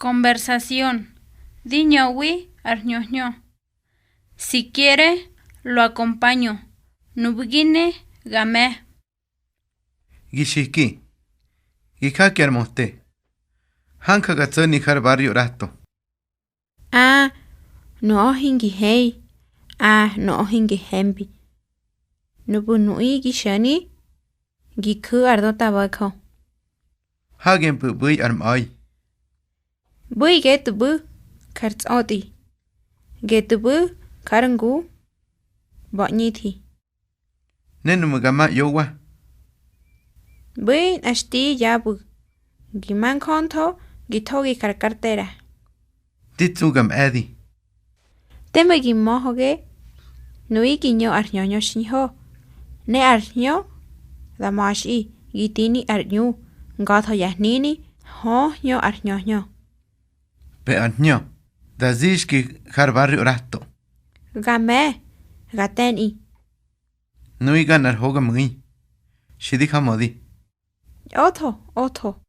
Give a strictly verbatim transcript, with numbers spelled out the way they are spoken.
Conversación. Di ñowi arjñojño. Si quiere, lo acompaño. Nubugine game. Gi shiki. Gi kaki armote. Hanka gatsoni har barrio rato. A, no ohingi hei. A, no ohingi hembi. Nubu nui gi shani. Gi ku ardo tabako. Hagen pu bui armoi. Bui getubu kartsoti. Getubu karangu. Bonyiti. Nenu mugama yowa. Bui ashti yabu. Gi man konto, gi togi kar kartera. Titsugam edi. Teme gi mohoge. Nui gi ño arñoño shinho. Ne arño. Damashi gi tini arñu. Gato yahnini. Ho ño arñoño. Pe arño. Dazish ki har barrio rato. Game. Gateni. Nui ganar hoga mui. Shidi hamodi. Oto, oto.